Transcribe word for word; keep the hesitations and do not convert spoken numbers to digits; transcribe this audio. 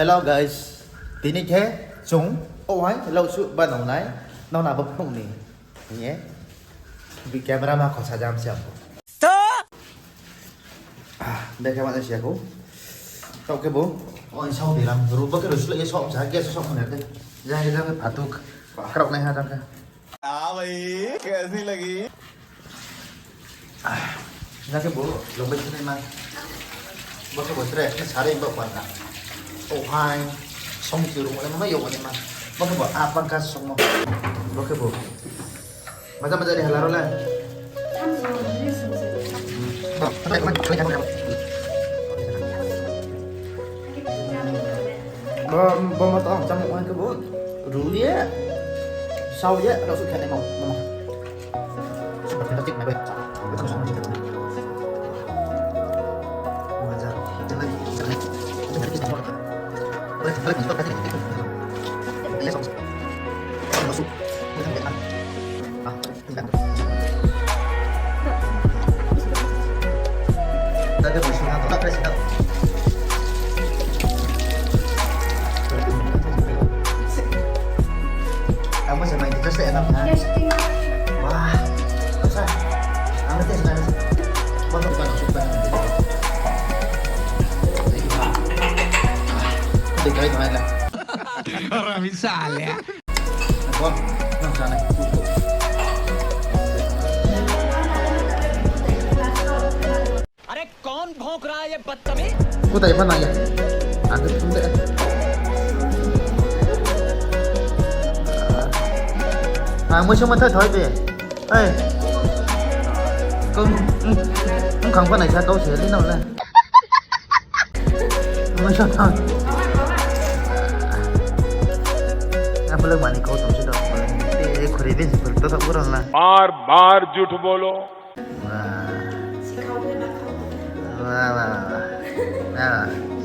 Hello guys, tini khe chung owai lausuh ba nongnai, nona bo phnuh ni hing ye, bi camera ma khosa jam se ang. Bekhe ma siya ko. Tau khe bo, o insao biram, ruba khe rusulai ye sok, jang khe sok mane de. Jang khe jang khe phatuk, krok nai ha jang khe. हाँ भाई, कैसी लगी? Jang khe bo, longbai khe nai ma. Bo khe bo tre, khe sare bo pangka. O hai, song ki rung nai ma, yo nai ma. Bo khe bo, a pangka song mo. Bo khe bo. Maja maja ni hala ro le. Bo, bo ma tong chamung wan khe bo. Ru ye. Sao ye, rao su khe nai mo. Bo ma. Super fantastic, my boy. Maja. Rami sale. अरे कौन भौंक रहा है ये बदतमीज? Kutai pha nang ya. Ang khe thum de. Ang muiso ma thai thoi be. Ei. Kau, bkhang pha nai sa kau se li nang le. Muiso thang. Ang beleng mani kau tong si do. Te khuri bin si khuri to thak buron la. बार बार झूठ बोलो। Wah. Wah, wah, wah, wah. Wah.